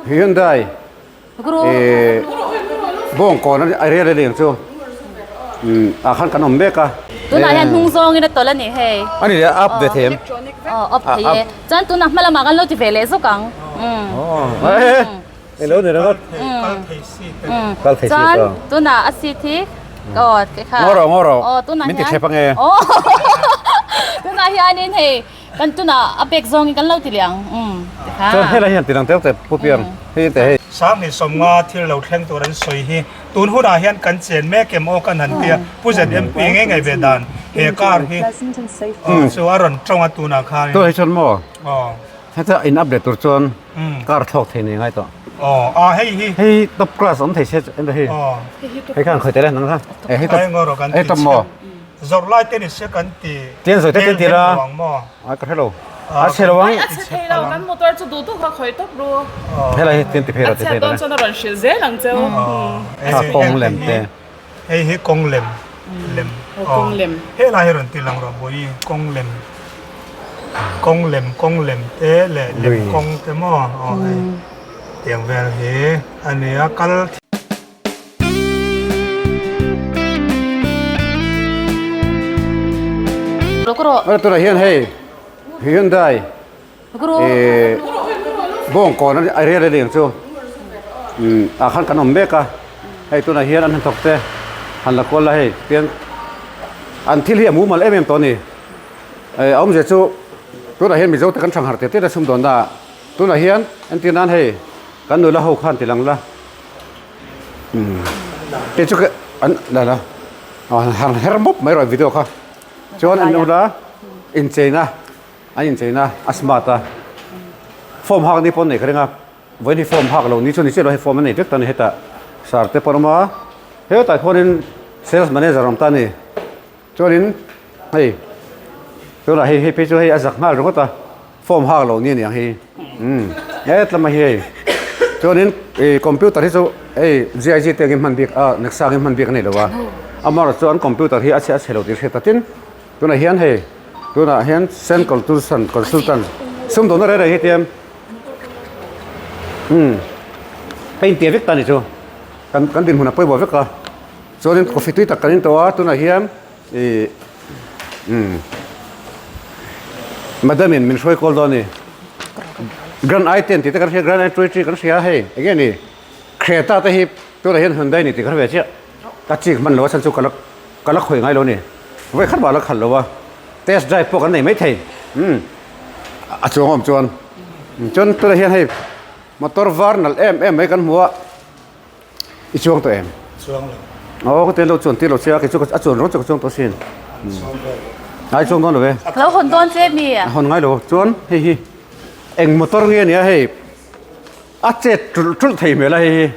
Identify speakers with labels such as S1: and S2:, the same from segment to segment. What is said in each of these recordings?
S1: Hyundai eh Bawngkawn a area leh ang chu ah khan kan awm mek a.
S2: Tunah hian hnung zawngin a tawlh a ni hei.
S1: A ni leh a up ve thei em?
S2: Aw up thei e. Chuan tunah hma lamah kan lo ti ve leh zawk ang.
S1: Eng lo ni ringawt. Kal thei si
S2: Chuan tunah a seat hi aw kha.
S1: Ngaw rawh ngaw rawh.
S2: Aw tunah hian.
S1: Min ti thlep ange.
S2: Aw tunah hianin hei kan tunah a bag zawngin kan lo ti leh ang umm tikha.
S1: Chuan helai hian tilang teuh teh pu piang hei teh hei.
S3: Sanghnih sawmnga thil lo thleng tur an sawi hi tun hunah hian kan chen mek em aw kan han tia Pu ZMP nge ngaih ve dan he car hi chu a rawn tawng a tunah khan.
S1: Tunah hi chuan maw? Aw. Heta in update tur chuan car thlawk thei nei ngai tawh.
S3: Aw a hei hi.
S1: Hei top class awm thei se en hei.
S3: Aw.
S1: Hei khan khoi tel nang kha. E hei top.
S3: Hei
S1: top maw.
S3: Zawrh lai te ni se kan ti.
S1: Tian zawi te te ti la. Ai ka hrelo. A chhe lo ang.
S4: A chhe thei lo kan motor chu duh duh kha khoi top ru.
S1: Helai hi tian ti phei ro ti phei
S4: ro. A chhiat dawn chuan a rawn hrilh zel ang cheu.
S1: Kha kawng lem te.
S3: Hei hi kawng lem lem
S4: kawng lem
S3: helai hi rawn ti lang rawh bawi kawng lem kawng lem kawng lem te leh lem kawng te maw aw hei tiang vel hi a nia kal
S1: Tunah hian hei Hyundai eh Bawngkawn a area leh ang chu ah khan kan awm mek a hei tunah hian an hnathawk te han la kual la hei tian an thil hi a mumal em em tawh a ni eh a awmzia chu tunah hian mizo te kan thang harh tir tir a sumdawnna ah tunah hian entir nan hei kan nula ho khan ti lang la kei chu an la la han her mawp mai rawh video kha chuan an nula incheina. An incheina a smart a, form hak ni pawh an nei ka ring a, vawiin hi form hak lo ni chu ni chiah lo hei form a nei vek ta a ni hetah sar te pawh an awm a, hetah khuanin sales manager a awm ta a ni, chuanin hei tunah hei hei phei chu hei a zak nghal ringawt a, form hak lo ni a ni ang hei umm hetlama hi hei chuanin ih computer hi chu hei GIG te angin hman bik a nexa angin hman bik a nei lo a, amaherawhchu an computer hi a chhe a chhe lo tih hriat ta tin. Tunah hian hei tunah hian Saint Consultant Consultant sumdawnna reng reng hi tiam umm ka intiam vek ta ni chu kan kan dinhmun a pawimawh vek a chuanin coffee tui tak kan in tawh a tunah hian ih umm madam in min hruai kawl dawn a ni Grand i ten tih te kan hria Grand i twenty kan hria hei enge ni Creta te hi tunah hian Hyundai ni tih ka hre ve chiah ka chik hman lo a chhan chu ka la Ka la khawi ngai lo ni. Vawi khat mah la khalh lo a, test drive pawh kan nei maithei. Umm a chuang awm chuan. Chuan tunah hian hei motor var nalh em em mai kan hmu a, i chuang tawh em?
S3: Chuang lo.
S1: Aw ka ti lo chuan tir lo che a, kei chu a chuan rawng chu ka chuang tawh asin. Ai chuang dawn lo ve.
S2: Ka lo hawn dawn che mi?
S1: A hawn ngai lo. Chuan hei hi eng motor nge nia hei A chet ṭulh ṭulh thei hmel a hei hi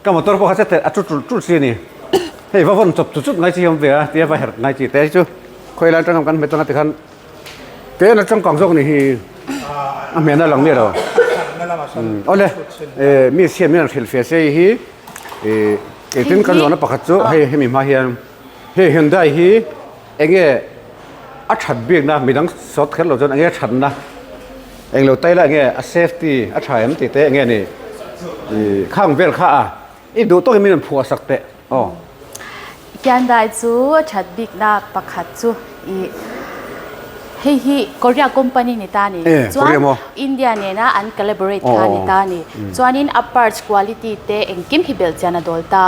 S1: ka motor pawh kha chet a ṭu ṭulh ṭulh si a ni. Hei va vawn chawp chu chut ngai chi hi a awm ve a tia va herh ngai chi te hi chu khawi lai atanga kan hmet anga tikhan tlem a changkang zawk a ni hi a hmel a lang miah lo. Awle mi siam hian hrilh fiah se hei hi ih engtin kan zawhna pakhat chu hei hemi hma hian hei Hyundai hi enge a that bikna midang sawt kher lo chuan enge a thatna englo taila enge a safety a tha em tih te enge ni ih khang vel kha a i duh tawkin min rawn phuah sak teh aw.
S2: Hyundai chu a that bikna pakhat chu ih hei hi Korea company ni ta ni chuan India nena an collaborate kha ni ta ni chuanin a parts quality te engkim hi belh chian a dawl ta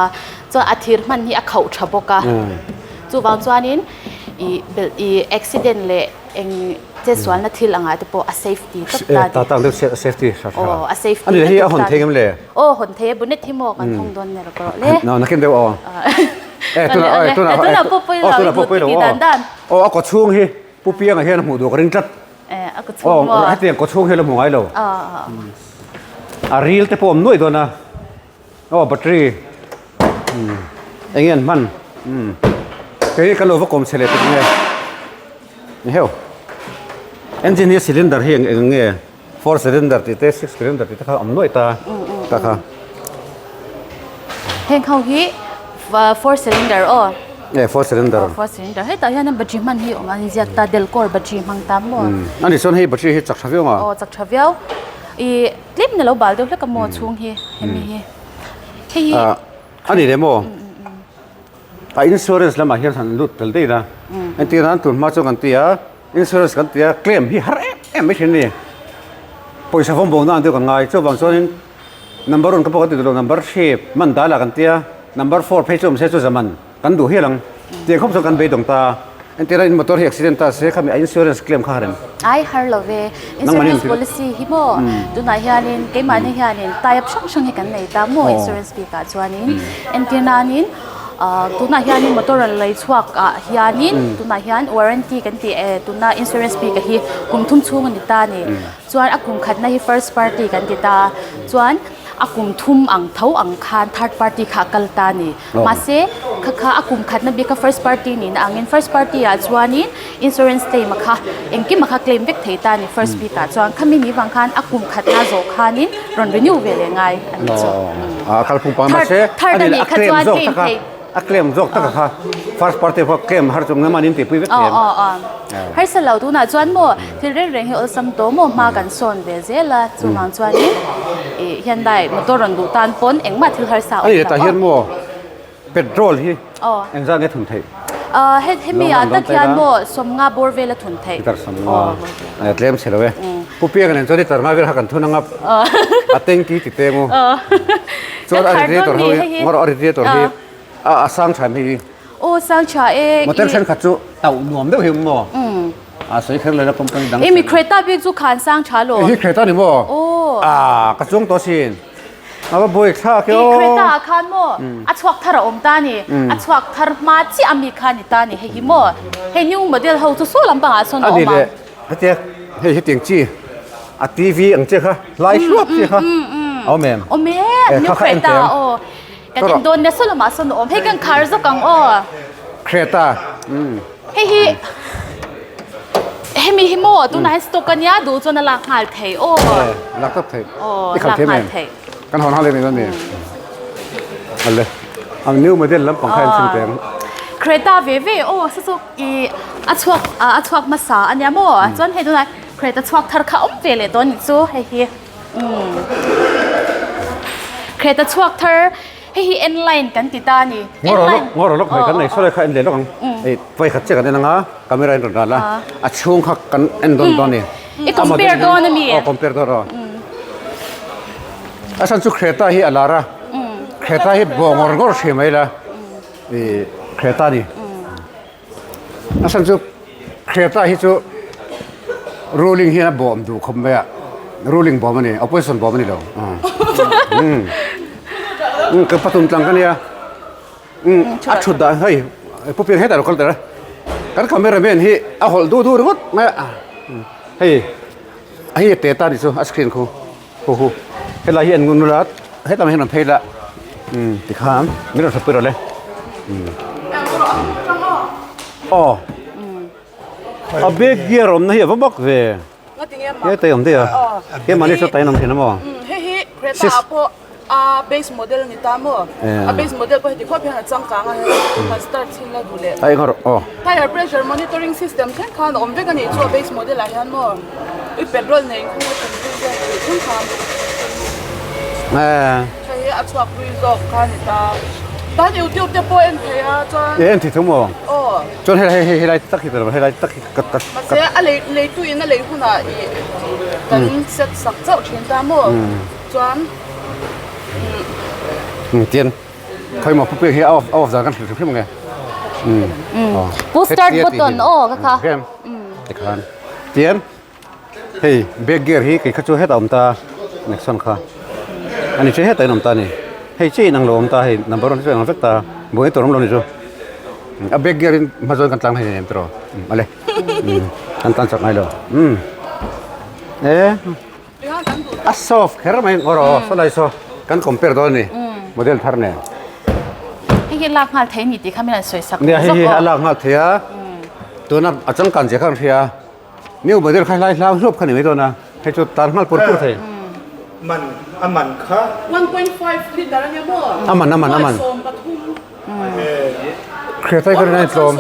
S2: chuan a thir hman hi a khauh tha bawk a. Chuvang chuanin i belh i accident leh eng chetsualna thil angah te pawh a safety tlat ta
S1: ti. Tah deuh safety tha tha.
S2: Aw a safety
S1: A ni hi a hawn thei ngem le?
S2: Aw hawn thei e bonnet hi maw kan thawng dawn nia rawh le.
S1: No nakin deuh aw.
S2: E
S1: tuna aw tuna
S2: tuna pawh pawi lo
S1: tuna pawh pawi lo
S2: ti dan dan.
S1: Aw a kawchhung hi Pu Pianga hian a hmuh duh ka ring tlat.
S2: E a kawchhung maw?
S1: Aw hetiang kawchhung hi a la hmu ngai lo. A ril te pawh a awm nuaih dawn a. Aw battery eng nge an hman kei kan lo va kawm chhe leh tuk nge ni heuh engine hi cylinder hi eng nge four cylinder tih te six cylinder tih te kha a awm nuaih ta ta kha
S2: heng ho hi four cylinder aw
S1: e four cylinder
S2: four cylinder hetah hian battery hman hi awm a ni ziak ta delcor battery hmang ta maw
S1: ani chuan hei battery hi chak tha viau ang
S2: aw chak tha viau. I tlem na lo bal deuh hlek a maw chhung hi hemi hi. Hei hi.
S1: A ni le maw? A insurance lamah hian han lut tel daih a. Entir nan tun hma chu kan ti a, insurance kan ti a, claim hi har em em mai thin a ni. Pawisa vawm bo nan deuh kan ngai. Chuvang chuanin number one ka pawh kan ti duh lo, number three man dal ah kan ti a, number four phei chu awm se chu zaman. Kan duh hial ang. Tiang khawp chuan kan beidawng ta. Entir a in motor hi accident ta se khami a insurance claim kha rem.
S2: Ai har lo ve. Insurance policy hi maw tunah hianin keimahni hianin tie up hrang hrang hi kan nei ta maw insurance bikah chuanin entir nanin tunah hianin motor rawn lei chhuak ah hianin tunah hian warranty kan tih e tuna insurance bik a hi kum thum chhung a ni ta a ni. Chuan a kum khatna hi first party kan ti ta chuan a kum thum ang tho ang khan third party kha a kal ta a ni. Mahse, kha kha a kum khatna bik kha first party nihna angin first party ah chuanin insurance claim a kha engkim a kha claim vek thei ta a ni first bik ah chuan khami ni vang khan a kum khatna zawh khanin rawn renew ve leh ngai a ni chu.
S1: A kalphung pang mahse
S2: third a nih kha chuan claim thei.
S1: A claim zawk taka kha first party pawh claim har chung naman in tihpui vek thei em?
S2: Aw aw harsa lo tunah chuan maw thil reng reng hi awlsam tawh maw hma kan sawn ve zel a chuvang chuanin ih Hyundai motor rawn duh tan pawn engmah thil harsa a awm
S1: lo. Ani tah hian maw petrol hi engzat nge thun theih?
S2: Hemi ah tak hian maw sawmnga bawr vel a thun theih.
S1: Litre sawmnga tlem chhe lo e. Pu Pianga nen chuan litre nga vel kha kan thun anga a tanky ti teng u. Chuan a radiator ho hi ngaw rawh a radiator hi a sang tha em hei hi.
S2: Aw sang tha e.
S1: Motor thenkhat chu tauh nuam deuh hi awm maw? A sawi kher lo company dang.
S2: Emi Creta bik chu khan sang tha lo.
S1: Hei hi Creta ni maw?
S2: Aw.
S1: A ka chuang tawh sin. A va buai thlak e aw.
S2: I Creta ah khan maw a chhuak thar a awm ta ni. A chhuak thar hma chiah ami kha ni ta ni hei hi maw. Hei new model ho chu saw lampangah sawn a awm ang.
S1: Ani leh hetia hei hi tiang chi a TV ang che kha lai hluap chi kha a awm em?
S2: Awm e, new Creta aw. Kan en dawn nasa lamah sawn a awm. Hei kan khar zawk ang aw.
S1: Creta.
S2: Hei hi hemi hi maw tunah hian stock a nia duh chuan a lak nghal thei aw.
S1: Lak tawp thei.
S2: Aw lak nghal thei.
S1: Kan hawn nghal em em ani. Ale. Ang new model lampang kha en chhung teng.
S2: Creta ve ve aw sa chu i a chhuak a chhuak hmasa a nia maw chuan hei tunah Creta chhuak thar kha awm ve leh dawn nih chu hei hi. Creta chhuak thar Hei hi en line kan ti ta a ni.
S1: Ngaw rawh lawk, ngaw rawh lawk hmai kan nei saw lai kha en leh lawk ang. Hei vawi khat chiah kan en anga camera in rawn ral a, a chhung kha kan en dawn dawn a ni.
S2: I compare dawn a mi?
S1: Aw compare dawn aw. A chhan chu Creta hi a lar a, Creta hi bawh ngawr ngawr hri mai la, ih Creta a ni. A chhan chu Creta hi chu ruling hian a bawm duh khawp mai a, ruling bawm a ni, opposition bawm a ni lo. Umm ka pathum tlang ka nia, umm a thut dan hei Pu Piang hetah a lo kal tel a, kan camera man hi a hawlh duh duh ringawt mai a, hei hei a te ta a nih chu a screen khu. Hu hu helai hi an ngun nula hetah hian an phei la umm tikhan min rawn hretpui rawh le umm aw a back gear awmna hi a va bawk ve he tai awm daih a he mahni chu tai an awm thin a maw
S4: hei hi Creta ah pawh a base model a ni ta maw a base model pawh heti khawp hian a changkang a hei han start chhin la duh leh
S1: a eng rawh aw
S4: Tire pressure monitoring system thleng khan a awm vek a nih chu a base model ah hian maw i petrol nei in khawng a thun pui zawk tih thleng khan hei hi a chhuak hlui zawk kha a ni ta tan youtube te pawh en thei a chuan
S1: e en thei tho maw
S4: aw
S1: chuan hei hei helai tak hi ta helai tak hi ka ka
S4: mahse a lei leitu in a lei hunah i kan set sak chauh thin ta maw chuan
S1: um tian Khawi maw pupek hi a off a off dan kan hrilh hrim hrim ange.
S2: Um. Push start button aw ka kha.
S1: Kem. Tikhan. Tian. Hei back gear hi kei kha chu hetah awm ta Nexon kha. Ani chu hetah in awm ta ni. Hei chi in ang lo awm ta hei number one chu ang vek ta. Buai tur awm lo ni chu. A back gear in hma zawn kan tlang hei nem tiraw. Ale. Kan tlan chak ngai lo. Um. E. A soft kher mai ngawr aw saw lai saw kan compare dawn a ni model thar nen.
S2: Hei hi lak nghal thei a ni tih kha min han sawi sak
S1: Nia hei hi a lak nghal thei a tuna a changkan zia kha an hria new model kha helai hlau hluap kha ni mai dawn a hei chu tan nghal pur pur thei.
S3: Man a man kha.
S4: 1.5 litre a nia maw?
S1: A man a man a man. Hriat ai ka rin a ni tlawm.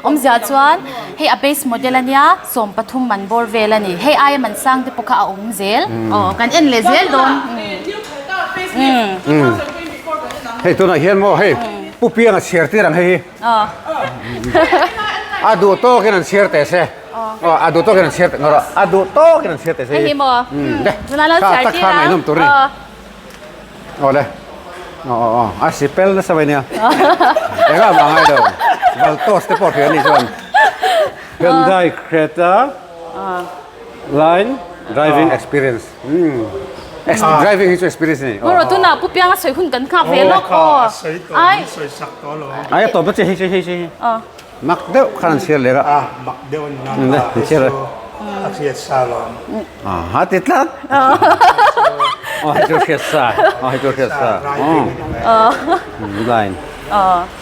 S2: Awmzia chuan. Hei a base model a nia, 13 man bawr vel a ni. Hei aia man sang te pawh kha a awm zel. Aw kan en leh zel dawn.
S1: Hei tunah hian maw hei Pu Pianga chhiar tir ang hei hi. A duh tawkin an chhiar teh se. Aw a duh tawkin an chhiar teh ngawrh a duh tawkin an chhiar teh se.
S2: Hei hi maw.
S1: Kha tak kha ngaihnawm tur a ni. Aw le. Aw aw aw a si pel nasa mai nia. Engah mah ngai lo. Valtos te pawh hria ni chuan. Hyundai Creta line driving experience. Hmm. Driving hi chu experience ni.
S2: Moro tuna pu pianga soi hun kan nghak ve lawk aw.
S3: Ai soi sak to lo.
S1: Ai to ba che hei hei hei. Mak deuh khan an chhiar leh a.
S3: A mak deuh an nang a.
S1: Chhiar.
S3: A hriat sa lawm.
S1: A ti tlat. Aw hei chu hriat sa. Aw hei chu hriat sa. Line.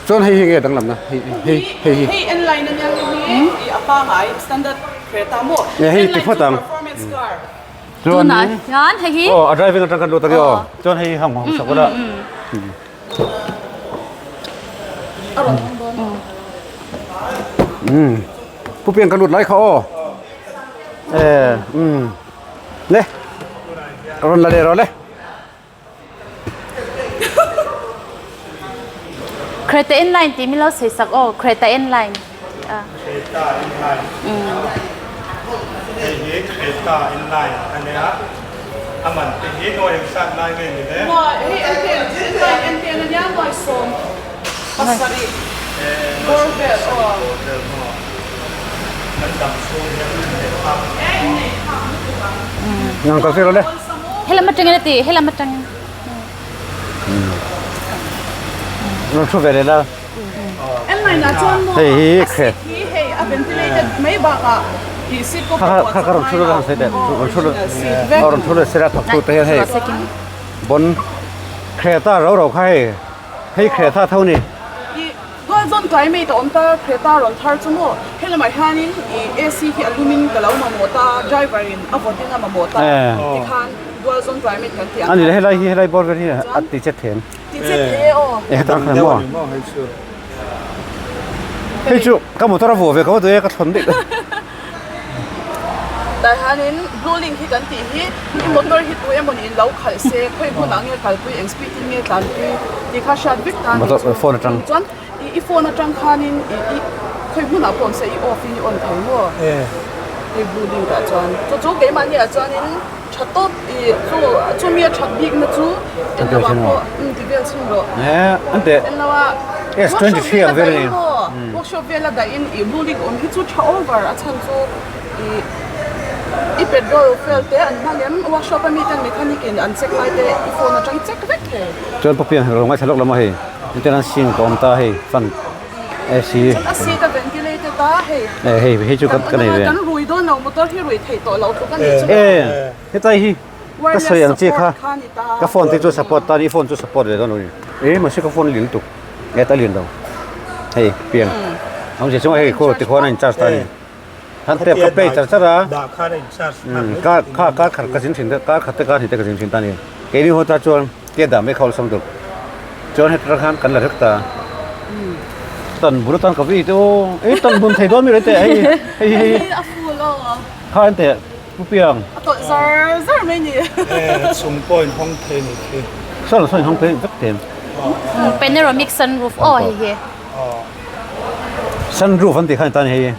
S1: Chuan hei hi nge danglam na? Hei hei hei hi.
S4: Hei en line ania hei hi i a pangai standard Creta maw?
S1: Hei ti phawt ang.
S4: Performance car.
S1: Chuan
S2: Tunah hian hei hi.
S1: Aw a driving atang kan lut a ni aw. Chuan hei hi hang hang sak ula.
S4: A rawn hawng dawn.
S1: Pu Piang ka lut lai kha aw. E umm le rawn la leh rawh le.
S2: Creta inline tih min lo sawi sak aw Creta inline.
S3: Creta inline hei hi Creta inline a nia a man te hi nuai eng sat lai nge ni le.
S4: Nuai hei entir inline entir a nia nuai 70 bawr vel aw.
S1: Ngang kal tir le.
S2: Helam atangin a ti, helam atangin.
S1: Rawn thu ve leh la. Hei hi khe. Kha kha rawn thu la sai teh. Rawn thu la. Rawn thu la sira thawk tu te hian hei. Bon Creta ro ro kha hei. Hei Creta tho ni.
S4: Tual zawn tlai mai ta awm ta Creta rawn thar chu maw he lamah hianin ih AC hi a lumin ka lo mamawh ta driver in a vawt in a mamawh ta tikhan dual zawn tlai mai kan tih ang
S1: Ani le helai hi helai bawr vel hi a ti chet them.
S4: Ti chet thei e aw.
S1: E hetang khan maw. Hei chu ka motor a vuah ve ka va duh e ka thlawn daih.
S4: Tah hianin blue link hi kan tih hi i motor hi tu emawni in lo khalh se khawi hmunah nge kalpui eng speed in nge tlanpui tih kha hriat vek ta a ni chu chuan i phone atang khanin i i khawi hmunah pawh awm se i off in i on thei maw hei blue link ah chuan chu chu keimahni ah chuanin tha tawp i chu chumi a that bik na chu en lo ah pawh um ti vel chhun rawh en lo ah workshop vel a daih in maw workshop vel a daih in i blue link awm hi chu tha over a chhan chu i i petrol fuel te an hmang em workshop ami ten mechanic in an check lai te i phone atang check vek thei.
S1: Chuan papiang hi rawng ngaithla lawk lam a hei entir nan sink a awm ta hei fan AC.
S4: Chuan a seat a ventilated a hei.
S1: E hei hei chu ka nei ve.
S4: Kan rui dawn lo motor hi rui theih tawh lo tluk a nih chu.
S1: E hetlai hi ka sawi ang chi kha ka phone te chu support ta ni phone chu support ve dawn lo ni. E mahse ka phone a lian lutuk e ta lian lo hei piang awmzia chu hei khaw tikhuan a in charge ta a ni. Han tep ka pay char char a.
S3: Dah khan a in charge nghal mai.
S1: Kar kha kar khat ka zin thin deuh kar khat te kar hnih te ka zin thin ta a ni. Keini ho ta chuan tia dah mai kha awlsam deuh. Chuan heta khan kan la rek ta. Tan bul atan ka vi te aw. Ei tan bun thei dawn mi rei teh hei hei hei.
S4: A full aw.
S1: Kha en teh Pu Piang.
S4: A tawlh zar zar mai ni.
S3: E chung pawh in hawng thei ni khi.
S1: Sawn sawn in hawng thei vek them.
S2: Panoramic sunroof aw hei hi.
S1: Sunroof an tih khan tan hei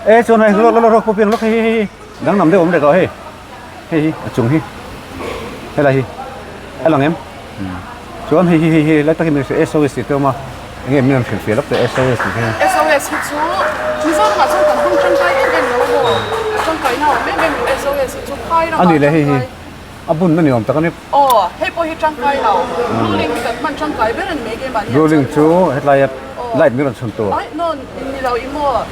S1: e chuan hei lawk lawk lawk pawh lawk hei hei hei danglam deuh awm leh tawh hei hei hi a chung hi helai hi a lang em chuan hei hi hei hi lai takin min hrilh SOS tih te awm a enge min rawn hrilh fiah lawk teh SOS tih te hian
S4: SOS hi chu Mizoramah chuan kan hmang tangkai em em lo maw a tangkaina a awm em em lo SOS hi chu phai ramah
S1: a nih leh hei hi A bun a ni awm tak a ni.
S4: Aw, hei pawh hi tangkai lo. Ruling hi kan hman tangkai ber a ni mai keimahni ah
S1: chuan. Ruling chu hetlai a light min rawn chhun tur.
S4: Ai no, ni lo i maw,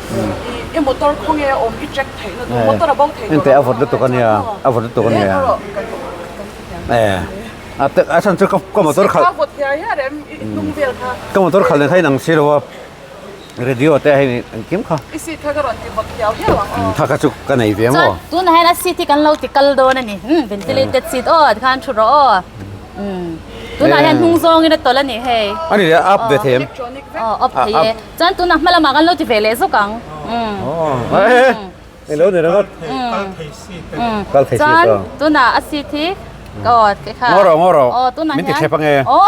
S4: i motor khawnge a awm i check theih na tur, motor a bo thei
S1: tur. Ente a vawt lutuk a nia, a vawt lutuk a nia. E, a te a chhan chu ka motor khalh.
S4: A vawt hiar hiar em, i hnung vel kha.
S1: Ka motor khalh nen kha inang si lo a. Radio te hei engkim kha.
S4: I seat kha ka rawn ti vawt hiau hiau ang aw.
S1: Kha kha chu ka nei ve maw.
S2: Chuan tunah hian a seat hi kan lo ti kal dawn a ni. Umm ventilated seat aw tikhan thu rawh aw. Umm tunah hian hnung zawngin a tawlh a ni hei.
S1: A ni leh a up ve thei em?
S2: Aw up thei e. Chuan tunah hma lamah kan lo ti ve leh zawk ang.
S1: Eng lo ni ringawt.
S3: Kal thei seat te.
S1: Kal thei seat
S2: Chuan tunah a seat hi aw kha.
S1: Ngaw rawh ngaw rawh.
S2: Aw tunah hian.
S1: Min ti thlep ange.
S2: Aw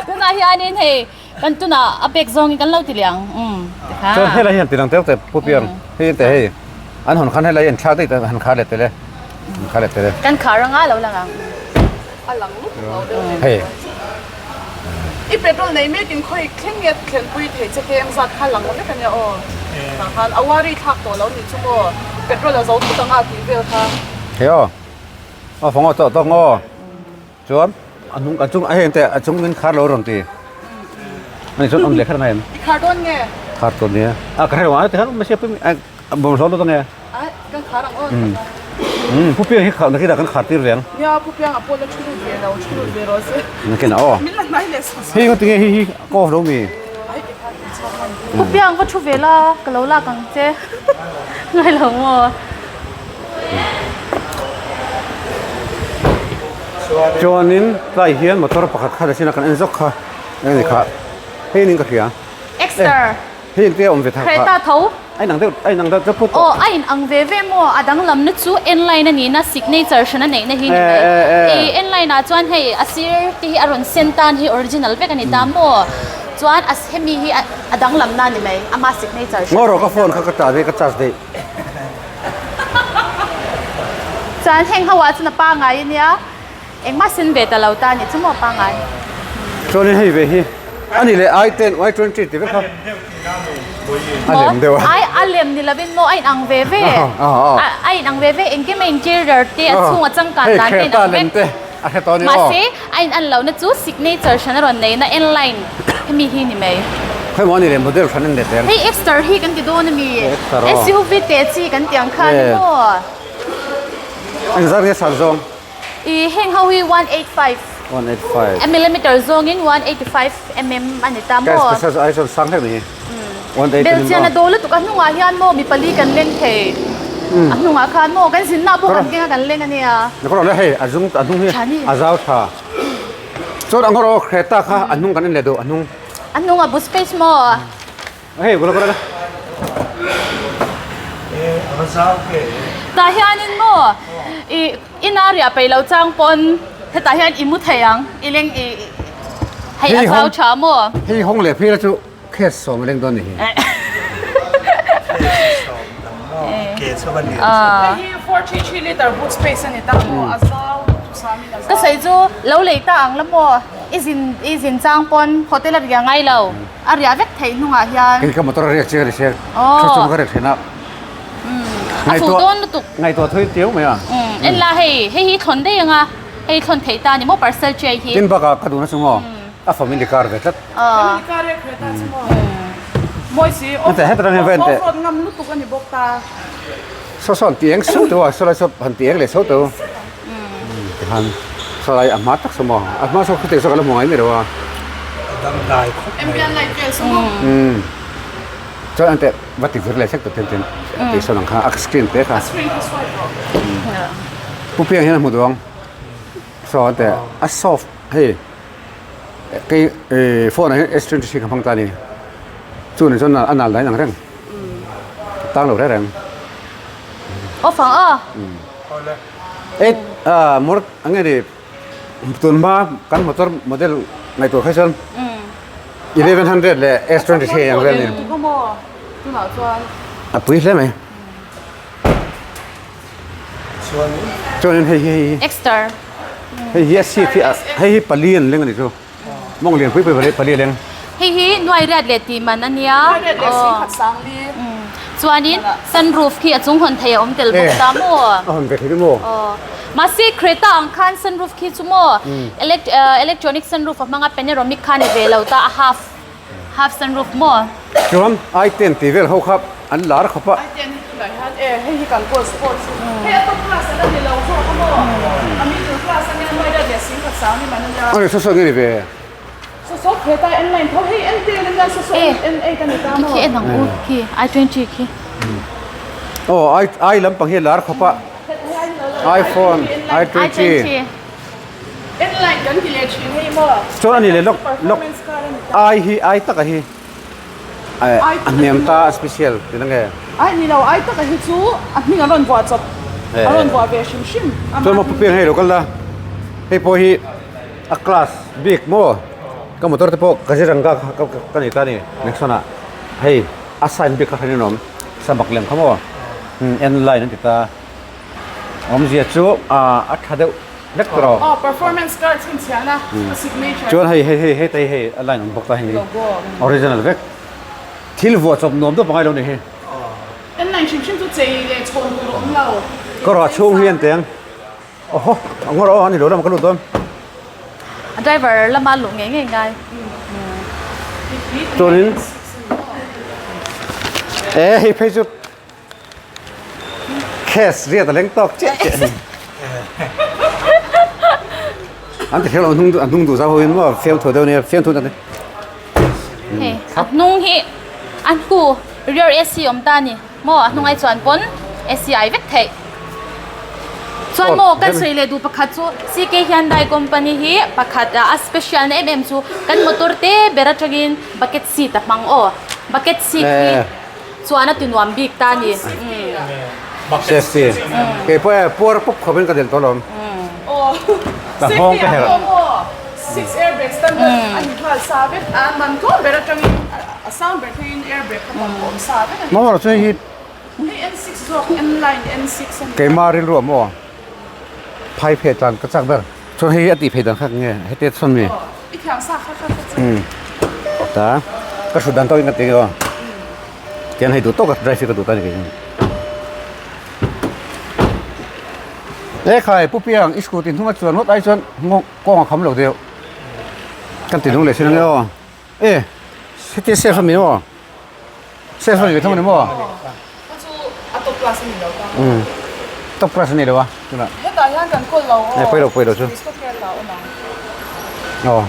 S2: tunah hianin hei kan tunah a bag zawngin kan lo ti leh ang. Umm tikha.
S1: Chuan helai hian tilang teuh teh pu piang. Hei te hei an hawn khan helai an thlak daih ta han khar leh tel e. An khar leh tel e.
S2: Kan khar anga lo lang ang.
S4: A lang lutuk lo deuh nen.
S1: Hei.
S4: I petrol nei mekin khawi thleng nge thlenpui thei che ke eng zat kha lang vek ania aw. Tah khan a worry thlak tawh lo nih chu maw petrol a zo thut anga tih vel kha.
S1: Hei aw. Aw fang aw tawh tawk ngaw. Chuan a hnung a chung a heng te a chung in khar lo rawn ti. Ani chuan awm leh kher ngai em?
S4: I khar dawn nge?
S1: Khar dawn nia. A ka hrelo a ti khan mahse pui a bawm hlawm lutuk nge.
S4: Ai kan khar ang aw.
S1: Um pu piang hi khar nakin ah kan khar tir reng.
S4: Nia pu piang a pawn a thu lut ve lo thu lut ve rawh se.
S1: Nakin ah aw.
S4: Min la hnai leh sa sa.
S1: Hei ngatinge hei hi ka off lo mi?
S4: Ai ti khan in chhuak hman.
S2: Pu piang va thu ve la ka lo lak ang che. Ngai lo maw?
S1: Chuanin tlai hian motor pakhat kha chin a kan en zawk kha eng ani kha hei ning ka hria
S2: Exter
S1: hei engte a awm ve thak kha
S2: Creta tho
S1: a inang deuh a inang deuh deuh put tawh
S2: aw a inang ve ve maw a danglam na chu N line a nihna signature hran a neihna hi ni mai ih N line ah chuan hei a sir te hi a rawn sen tan hi original vek a ni ta maw chuan a hemi hi a danglam na ni mai ama signature hran
S1: Ngaw rawh ka phone kha ka tah daih ka charge daih.
S2: Chuan heng ho ah chuan a pangai a nia, engmah sen ve ta lo ta a nih chu maw a pangai.
S1: Chuanin hei ve hi a ni leh I ten Y 20 ti vek kha. A lem deuh a.
S2: Ai a lem ni lovin maw a inang ve ve. A inang ve ve engkim a interior te a chhung a changkan dan te a inang vek.
S1: A hre tawh a ni aw.
S2: Mahse, a in an lohna chu signature hran a rawn nei na N-line hemi hi ni mai.
S1: Khawi maw a ni le model hran a ni leh teng.
S2: Hei Exter hi kan ti dawn a mi?
S1: Exter aw.
S2: SUV teh chi kan ti ang kha ni maw?
S1: Engzat nge san zawng?
S2: I heng ho hi 185.
S1: 185.
S2: A millimeter zawngin 185 mm a ni ta maw?
S1: Ka special ai chuan sang hlek ni hi.
S2: Belchian a dawl lutuk a hnungah hian maw mi pali kan leng thei a hnungah khan maw kan zinna pawh kan keng a kan leng a nia.
S1: Ka rawh le hei a zung a hnung hi a zau tha chuan ang erawh Creta kha a hnung kan en leh duh a hnung.
S2: A hnungah boot space maw?
S1: Hei kula kula.
S2: Tah hianin maw i ina riah peih lo chang pawn hetah hian i mu thei ang i leng i hei a zau tha maw?
S1: Hei hawng leh phei la chu. Case sawm a leng dawn ni hi.
S3: Case sawm tam maw? Ke chu va lian chu.
S4: Hei hi 433 litre boot space a ni ta maw? A zau thusamin a zau.
S2: Ka sawi chu lo lei ta ang la maw? I zin i zin chang pawn hotel a riah ngai lo. A riah vek theih hnungah hian.
S1: Kei ka motor a riak chiang a ni sia. Thu chung ka riak thin a.
S2: A fuh dawn lutuk.
S1: Ngaihtuah thui tiu mai a.
S2: En la hei hei hi thlawn daih ang a. Hei thlawn theih ta ni maw parcel tray hi.
S1: Tin bakah ka duhna chu maw? A family car ve tlat.
S4: Family car e Creta chu maw? Mawi si
S1: Ente heta tang hian va ente.
S4: Off road ngam lutuk a ni bawk ta.
S1: Saw saw han ti eng so teuh a, saw lai saw han ti eng leh so teuh. Tikhan saw lai a hma tak saw maw? A hma saw khutiang saw ka la hmu ngai mai lo a.
S3: A dangdai khawp mai.
S4: Ambient light vel saw maw?
S1: Chuan ente va ti vir leh hlek tawh ten ten tih sawn ang kha a screen te kha.
S4: A screen kha swipe rawh.
S1: Pu Piang hian a hmu duh ang. Saw ente a soft hei. Kei phone ah hian S 23 ka hmang ta a ni. Chu nen chuan a nal dahin ang reng. Tang lo reng reng.
S2: Off ang a.
S1: Eight ah mor ang nge ni tun hma kan motor model ngaihtuah kha chuan 1100 leh S 23 ang vel a ni. A pui hle mai. Chuanin hei hi hei
S2: Exter.
S1: Hei hi a seat hi hei hi pali an leng a ni chu. Mawng lian pui pui pali a leng.
S2: Hei hi nuai riat leh tih man a nia.
S4: Nuai riat leh sing khat sang li.
S2: Chuanin sunroof khi a chung hawn thei a awm tel bawk ta maw?
S1: A hawn ve thei maw?
S2: Aw. Mahse Creta ang khan sunroof khi chu maw electronic sunroof a hmanga panoramic kha ni ve lo ta a half Half sunroof maw?
S1: Chuan I ten tih vel ho kha an lar khawp a.
S4: I ten hi tunah hian e hei hi kan kawl sports hi hei a top class ala ni lo zawk a maw? A middle class ania hnuai riat leh sing khat sang ni man ania.
S1: Ani saw saw nge ni ve?
S4: Saw saw kheta N line tho hei N ten ania saw saw N eight ani ta maw?
S2: Khi en ang u khi I 20 khi.
S1: Aw I I lampang hi a lar khawp a. iPhone I 20.
S4: N-line kan ti leh thin hei maw?
S1: Chuan a ni leh lawk lawk ai hi ai taka hi. A hniam ta a special tihna nge?
S4: Ai ni lo, ai taka hi chu a hming an rawn vuah chawp, a rawn vuah ve hrim hrim.
S1: Chuan maw Pu Piang hei lo kal la, hei pawh hi a class bik maw? Ka motor te pawh Kaziranga ka nei ta a ni Nexon ah, hei a sign bik kha hran in awm, samak lem kha maw? N line an ti ta. Awmzia chu a tha deuh hlek tawh lo.
S4: Aw performance car chhinchhiahna a signature.
S1: Chuan hei hei hei heta hi hei a line awm bawk ta hei original vek. Thil vuah chawp nuam deuh pangai lo ni hi.
S4: En line hrim hrim chu chei leh chhawn tur a awm lo.
S1: Ka rawh chhung hi an teng. Awhaw a ngawr aw a ni lo lamah ka lut dawn.
S2: A driver lama luh ngei ngei ngai.
S1: Chuanin e hei phei chu Case riat a leng tawk chiah chiah a ni. An ti kher lo, a hnung duh zau ho in maw fiamthu deuh nia, fiamthu tak ni.
S2: Hei, a hnung hi a hnu rear AC awm ta a ni maw, a hnung ai chuan pawn AC ai vek theih. Chuan maw kan sawi leh duh pakhat chu CK Hyundai company hi pakhat a special na em em chu kan motor te ber atangin bucket seat a hmang aw, bucket seat hi. Chuan a ti nuam bik ta ni.
S1: Safety. Kei pawh e puar pawp khawp in ka del tawh lawm. Ka nghawng ka herh.
S4: Six airbag standard a ni nghal sa vek a man tlawm ber atangin a sang ber thlengin airbag kha tam awm sa vek a ni.
S1: Maw chu hei hi.
S4: Hei N6 zawk N line N6 a ni.
S1: Keima rilru ah maw phai pheh tlan ka chak ber. Chuan hei hi a tih phei dan kha nge heti chhawn mi.
S4: I thiam sa kha kha kha chu.
S1: Ta ka hrut dan tawk in ka ti aw. Tian hei duh tawk a drive hi ka duh ta ni kei. E khai Pu Piang i scooty hnung a chuan ngawt ai chuan kawng a kham lo deuh. Kan ti nung leh thin ange aw. E heti safe a mi aw. Safe a ni ve thung a ni maw?
S4: Kha chu a top class a ni lo ta.
S1: Umm top class a ni lo a tunah.
S4: Hetah hian kan kawl lo aw.
S1: E pawi lo pawi lo chu.
S4: Stock care la awm ang.
S1: Aw.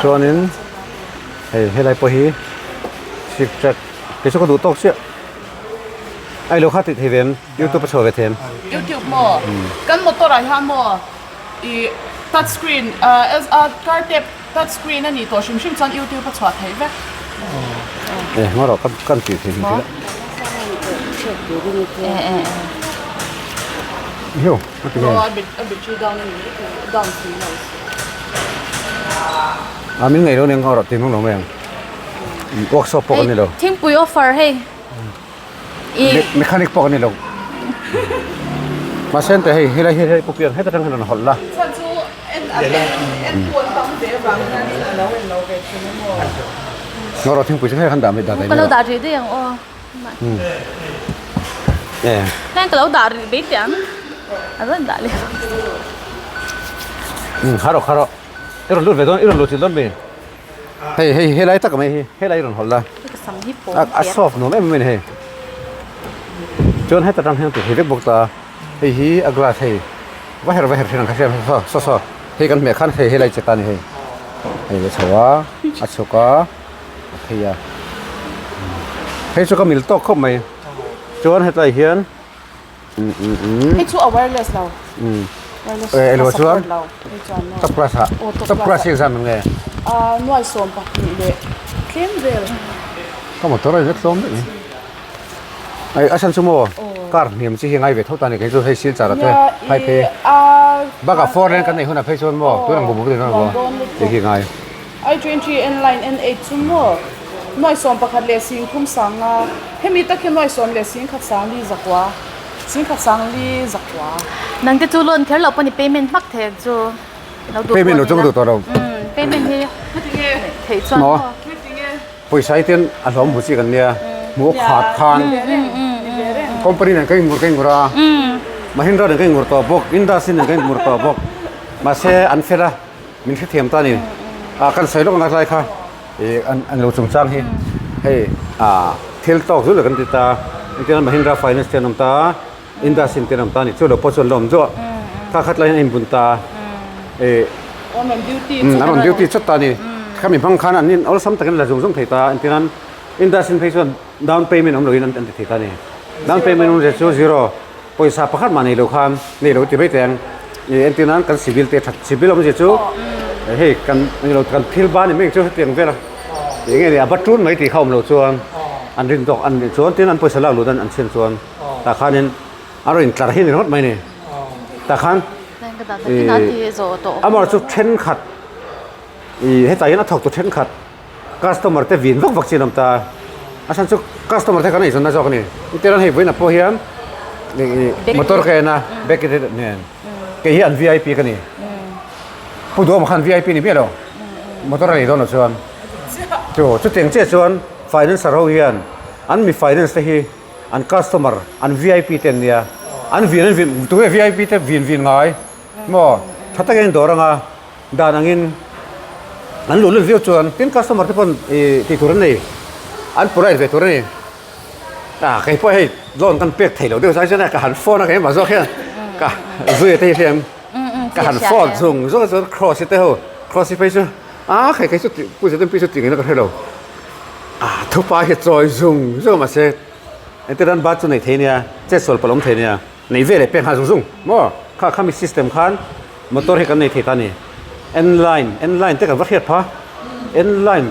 S1: Chuanin hei helai pawh hi sik track kei chu ka duh tawk chiah. Ai lo kha tih thei ve em youtube a chhuah ve thei em?
S4: Youtube maw? Kan motor ah hian maw i touch screen ah car tap Touch screen a nih tawh hrim hrim chuan YouTube a chhuah theih vek.
S1: E ngaw rawh kan kan tih theih hrim
S2: Eh eh.
S1: Hiu a ti nge.
S4: A battery down a ni mai thei down thei lo.
S1: A min ngaih lo nia ngaw rawh ti nung lo mai ang. Workshop pawh kan ni lo.
S2: Thingpui offer hei.
S1: Mechanic pawh kan ni lo. Mahse hei hei helai hi hei pu piang heta tang hian rawn hawlh la.
S4: Chhan chu en a en puan tam ve avang hianin a lo en lo ve thin a maw.
S1: Ngaw rawh thingpui chu hei han dah mai dah daih
S2: Ka lo dah rih daih ang aw. Heng ka lo dah rih mai teh ang. A rawn dah leh.
S1: Kha rawh kha rawh. I rawn lut ve dawn i rawn lut chilh dawn mi. Hei hei helai tak mai hi helai rawn hawlh la a soft nuam em em a ni hei chuan heta tang hian ti thei vek bawk ta hei hi a glass hei va her va her thin ang kha hriat saw saw saw hei kan hmeh khan hei helai che ta a ni hei hei a chho a a chhuk a a phei a hei chu ka mil tawk khawp mai chuan hetlai hian.
S4: Hei chu a wireless lo. Wireless a support lo. Hei chuan maw.
S1: Top class ah. Top class hi exam nge?
S4: Ah nuai 12 leh tlem vel.
S1: Ka motor a in vek tlawm daih. Ai a chhan chu maw car hniam chi hi ngai ve tho ta ni kei chu hei silchar ah te phai phei. Bakah four lane kan neih hunah phei chuan maw tun ang bum bum te chuan maw tih hi ngai.
S4: I 20 N line N 8 chu maw nuai 11 leh 30 sanga hemi tak hi nuai 10 leh 10 sangli zakua 10 sangli zakua.
S2: Nang te chu loan kher loh pawh ni payment hmak thei ang chu lo duh
S1: Payment lo chu ka duh tawh lo.
S2: Umm payment hi theih chuan maw.
S1: Pawisa hi ten a hlawm hmu chi kan nia hmuh khat khan company nen ka ingur ka ingur a Mahindra nen ka ingur tawh bawk Indus nen ka ingur tawh bawk mahse an fel a. Min hrethiam ta a ni. Ah kan sawi lawk nak lai kha ih an an lo chungchang hi hei ah thil tawk zul kan ti ta engtin a Mahindra Finance te an awm ta Indus in te an awm ta a ni chu lo pawh chu an la awm duah kha khat lai hian a inbun ta ih an rawn duty chawt ta a ni khami hmang khan an in awlsam takin la zung zung thei ta engtin an Indus in phei chuan down payment awm loin an ti thei ta a ni down payment awm zia chu zero. Pawisa pakhat mah nei lo khan nei lo ti mai teh ang. Ih entir nan kan civil te that civil awmzia chu hei kan eng lo kan thil ban em em chu hetiang vel a. Enge ni a va tun mai tih kha awm lo chuan an rin tawk an nih chuan tin an pawisa lak lut an an chhian chuan tah khanin a rawn intlar hi a ni ringawt mai a ni. Tah khan ih amaherawhchu thenkhat ih hetah hian a thawktu thenkhat customer te vin vak vak chi an awm ta a chhan chu customer te kan eizawnna zawk a ni entirnan hei vawiinah pawh hian ih motor ka en a bag te nen kei hi an V I P ka ni pu duhawm khan V I P ni miah lo motor a nei dawn lo chuan chu chutiang chiah chuan financer ho hian an mi finance te hi an customer an V I P te an nia an vin an vin tunge V I P te vin vin ngai maw tha takin an dawr anga. Dan angin an luh lut viau chuan tin customer te pawn ih tih tur an nei an polite ve tur a ni ah kei pawh hei loan kan pek theih loh deuh zai chuan ka han phone a keimah zawk hian ka zuia te hi hria em ka han phone zung zung a chuan cross te ho cross hi phei chu ah kei kei chu tih pu zet pi chu tih ngaihna ka hre lo ah thupa hi chawi zung zung a mahse engtin ran bat chu nei thei nia chetsual palh awm thei nia. Nei ve leh pek nghal zung zung maw? Kha khami system khan motor hi kan nei thei ta a ni. N line, N line te kan va hriat pha. N line.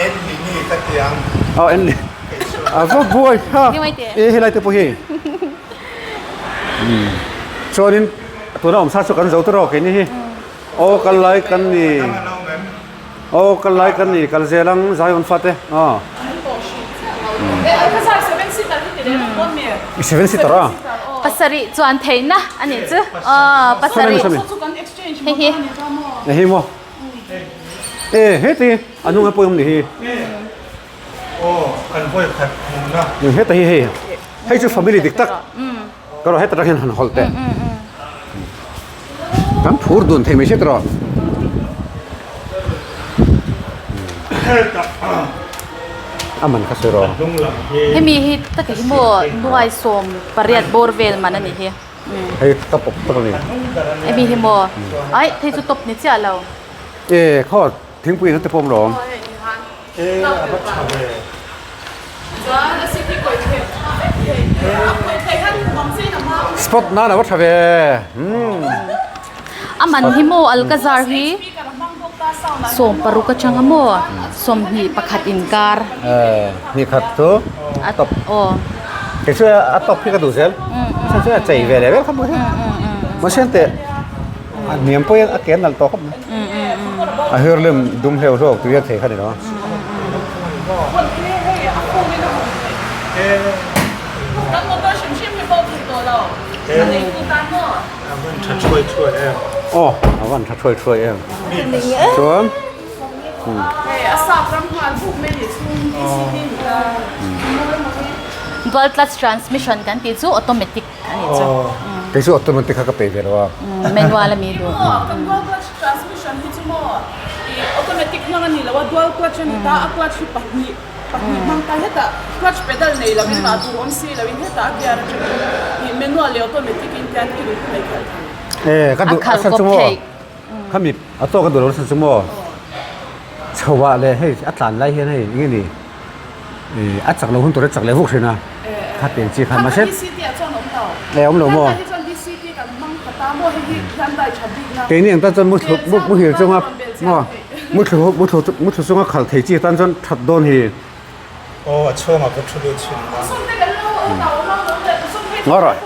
S3: N mini ka ti ang.
S1: Aw N a va buai kha. E helai te pawh hi. Chuanin tuna awm sa chu kan zo ta rawk keini hi. Aw kal lai kan ni. Aw kal lai kan ni kal zel ang Zion fate aw. I seven seater a.
S2: Pasarih chuan theihna a nih chu aw pasarih hei hi.
S1: Hei hi maw e heti a hnung a pawh awm ni hi.
S3: Aw kan vawi khat hmuhna.
S1: Heta hi hei hei chu family dik tak. Ka rawh heta tang hian han hawlh teh. Kan phur dun thei mai hriat rawh. A man kha sawi rawh.
S2: Hemi hi taka hi maw nuai sawm pariat bawr vel man a nih hi.
S1: Hei top up tak a ni.
S2: Hemi hi maw ai thei chu top ni chiah lo.
S1: E khaw thingpui in a ti pawm lawm.
S3: E a va tha ve.
S1: Spot nan a va tha ve. Umm.
S2: A man hi maw Alcazar hi 16 atanga maw 21 inkar.
S1: Eh hnih khat chu top.
S2: Aw.
S1: Kei chu a top hi ka duh zel. Chhan chu a chei ve leh vel kha maw hi. Mahse teh A hniam pawh hian a ke a nalh tawh khawp mai. A hur lem dum hleuh hlawk tui a thei kha ni lo a. Aw a van tha thuai thuai em. Chuan
S2: Dual clutch transmission kan tih chu automatic. A nih chu.
S1: Kei chu automatic kha ka pe ve lo a.
S2: Manual a mi duh.
S4: Kan dual clutch transmission hi chu maw i automatic hmang a ni lo a, dual clutch a ni ta, a clutch hi pahnih pahnih hmang ta hetah clutch pedal nei lo in mah tur awm si lo in hetah a gear atangin i manual leh automatic in tian i duh mai khalh thei.
S1: E ka duh
S2: A khalh
S1: a chhan chu
S2: kawp
S1: maw
S2: theih.
S1: khami a tawk ka duh lo a chhan chu maw chho ah leh hei a tlan lai hian hei enge ni. A chak lo hun tur a chak leh vuk thin a, kha tiang chi khan mahse e awm lo maw? Keini ang tan chuan muthlu muhil chunga maw muthlu muthlu muthlu chunga khal thei chi tan chuan that dawn hi.
S3: Aw a chhungah ka thu lut chhin a.
S1: Ngaw rawh.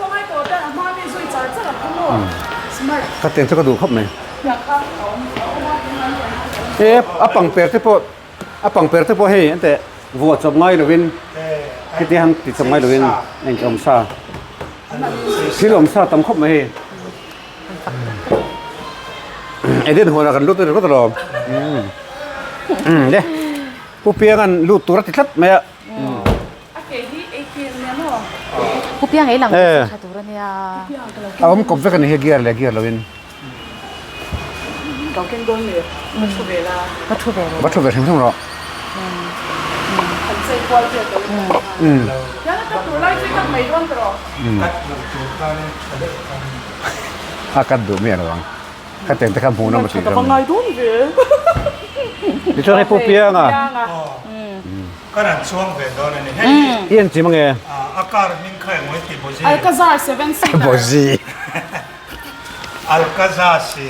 S1: Kha tiang chu ka duh khawp mai. E a pangper te pawh. A pangper te pawh hei ente vuah chawp ngai lovin heti han ti chawp ngai lovin a inchawm sa thil awm sa tam khawp mai hei Eden huanah kan lut ringawt alawm le Pu Pianga'n lut tur a ti tlat mai a
S2: Pu Piang ei lang tha tur a nia
S1: a awm kawp vek a ni hei gear leh gear lovin.
S4: Ka keng dawn le, va thu ve la.
S2: Va thu ve rawh.
S1: Va thu ve hrim hrim rawh.
S4: An chei kual vel ka ring a. Hian a cut tur lai chu i cut mai dawn ta rawh.
S3: Cut loh tur khan tha deuh khan.
S1: A cut duh miah lo ang. Ka tiang te kha hmuh nawm a tih
S4: Ka va ngai dawn ve.
S1: Tichuan hei Pu Pianga.
S3: Ka rawn chuang ve dawn a ni. Hei hi.
S1: I en chim ange.
S3: A car hming kha engmaw i tih Bozi.
S4: Alcazar 7 seater.
S1: Bozi.
S3: Alcazar si.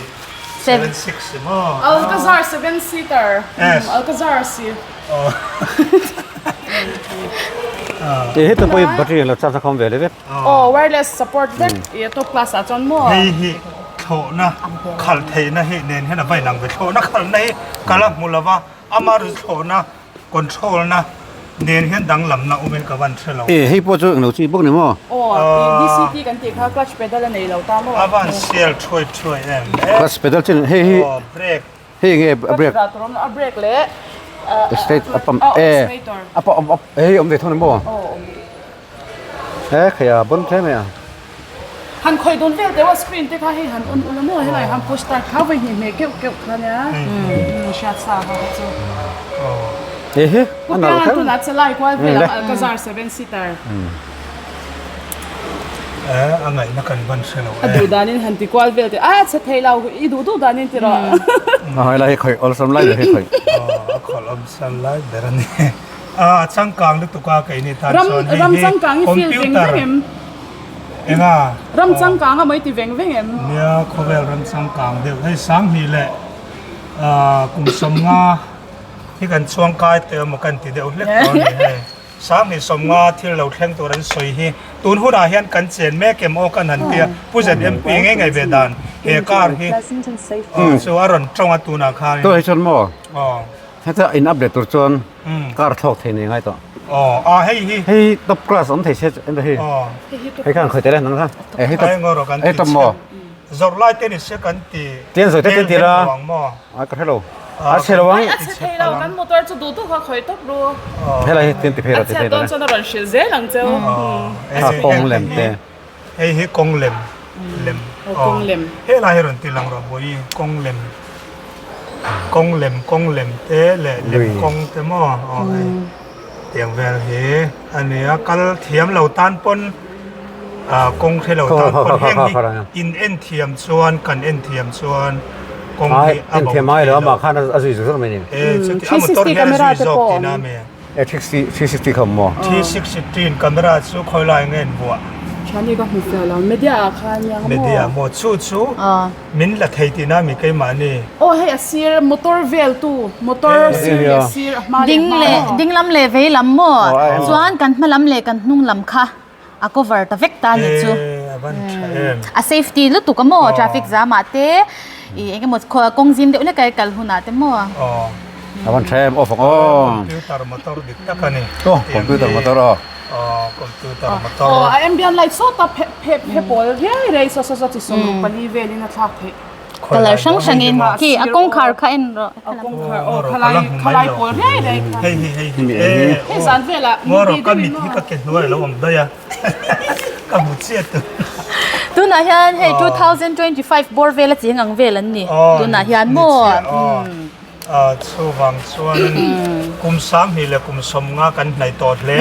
S3: 7 6 maw?
S4: Alcazar 7 seater. Alcazar si.
S1: Ti hi tupui battery lo charge khom ve le vek.
S4: Oh wireless support vek i top class ah chuan maw?
S3: Hei hi thlawhna khalh theihna hi nen hian a va inang ve. Thlawhna khalhna hi ka la hmu lova, ama ri thlawhna control na nen hian danglamna awmin ka van hre lo.
S1: E hei pawh chu englo chi bawk ni maw?
S4: Aw i DCT kan tih kha clutch pedal a nei lo ta maw?
S3: A van sial thuai thuai em e.
S1: Clutch pedal chin hei hi.
S3: Aw brake.
S1: Hei nge a brake.
S4: Clutch dah tur awm lo a brake leh
S1: Straight a pump e a pump awm hei awm ve thung ni maw?
S4: Aw awm.
S1: He khaia bon hle mai a.
S4: Han khawih dun vel deuh a screen te kha hei han on ula maw helai han push start kha vawi hnih hmeh keuh keuh kha nia hriat sa kha kha chu.
S1: He he
S4: a nal kher. Tunah chalai kual vel ang Alcazar 7 seater.
S3: A ngaihna kan van hre lo e.
S4: A duh danin han ti kual vel te a chhe thei lo i duh duh danin ti rawh.
S1: A helai hi khawih awlsam lai ber hi khawih.
S3: A khawlh awlsam lai ber a ni. A changkang lutuk a keini tan chuan hei
S4: Ram changkang i feel veng veng em?
S3: Enga?
S4: Ram changkang a mai ti veng veng em?
S3: Nia khawvel ram changkang deuh hei sanghnih leh kum sawmnga hi kan chuang kai teh emaw kan ti deuh hlek tawh a ni hei. Sanghnih sawmnga thil lo thleng tur an sawi hi tun hunah hian kan chen mek em aw kan han tia Pu ZMP ngei ngei ve dan he car hi chu a rawn tawng a tunah khan.
S1: Tunah hi chuan maw? Heta in update tur chuan car thlawk thei nei ngai tawh.
S3: Aw a hei hi.
S1: Hei top class awm thei se en hei. Hei khan khoi tele nang kha. E hei top. Hei top maw.
S3: Zawrh lai te ni se kan ti.
S1: Tian zawi te te ti la. A ka hrelo. A chhe lo ang.
S4: A chhe thei lo kan motor chu duh duh kha khoi top ru.
S1: Helai hi tian ti phei ro ti phei.
S4: A chhiat dawn chuan a rawn hrilh zel ang cheu.
S1: A kawng lem te.
S3: Hei hi kawng lem lem
S4: aw kawng lem
S3: helai hi rawn ti lang rawh bawi kawng lem kawng lem kawng lem te leh lem kawng te maw aw hei tiang vel hi a ni a kal thiam lo tan pawn ah kawng hre lo tan pawn heng hi in en thiam chuan kan en thiam chuan kawng hi a bo
S1: thiam ai lo amah khan a zui zawk mai ni
S3: e chuti a motor hian a zui zawk tihna a mi.
S1: E 360 kha maw?
S3: 360 camera chu khawi lai nge an vuah?
S4: Thani ka hmu fiah lo. Media ah khan nia maw?
S3: Media maw? Chu chu min la thei tihna mi keimahni.
S4: Aw hei a sir motor vel tu motor sir leh sir a hma leh hma maw?
S2: Ding lam leh vei lam maw? Chuan kan hma lam leh kan hnung lam kha a cover ta vek ta ni chu.
S3: A van tha em.
S2: A safety lutuk a maw traffic jam ah te i eng emaw kawng zim deuh hlek a kal hun ah te maw.
S1: A van tha em off ang aw.
S3: Computer motor dik tak a ni.
S1: Aw computer motor aw.
S3: Aw computer motor.
S4: Aw a ambient light sawta phe phe phe pawl riai riai saw saw saw chi sawmruk pali velin a thlak theih.
S2: Colour hrang hrangin khi a kawngkhar kha en rawh.
S4: A kawngkhar aw khalai khalai pawl riai riai kha.
S3: Hei hi hei hi
S4: Hei zan velah
S3: Ngaw ka mit hi ka ke hnuai a lo awm daih a ka hmu chiah tu.
S2: Tunah hian hei 2025 bawr vel a cheng ang vel an ni tunah hian maw.
S3: Chuvang chuan kum 20 leh kum 50 kan hnaih tawh hle.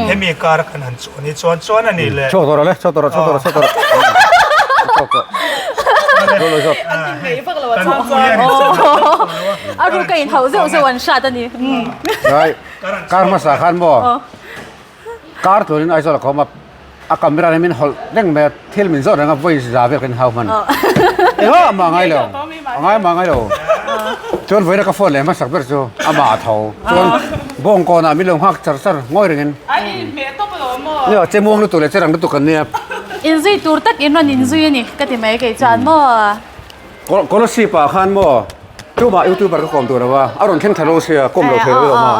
S3: Hemi kara kan han chuan hi chuan chuan a ni le.
S1: Chhuak tawh rawh le, chhuak tawh rawh, chhuak tawh rawh, chhuak tawh rawh. Chhuak tawh.
S4: An ti hmei vak lo a chang chuan.
S2: A ruka in hauh zeuh zeuh an hrat a ni.
S1: Right. Kar hmasa khan maw? Kar turin Aizawl a ka awm a, a camera in min hawlh reng mai a, thil min zawh reng a voice za vel kan hau hman. Engah amah ngai lo, a ngai amah ngai lo. Chuan vawiina ka phone leh hmasak ber chu amah a tho. Chuan bawngkawnah min lo nghak char char ngawi rengin. Nia, che muang lutuk leh che rang lutuk kan nia.
S2: Inzui tur tak in rawn inzui a ni ka ti mai kei chuan maw.
S1: Kolasib ah khan maw tumah youtuber ka kawm tur lo a, a rawn thleng tha lo sia, kawm lo thei lo i awm a.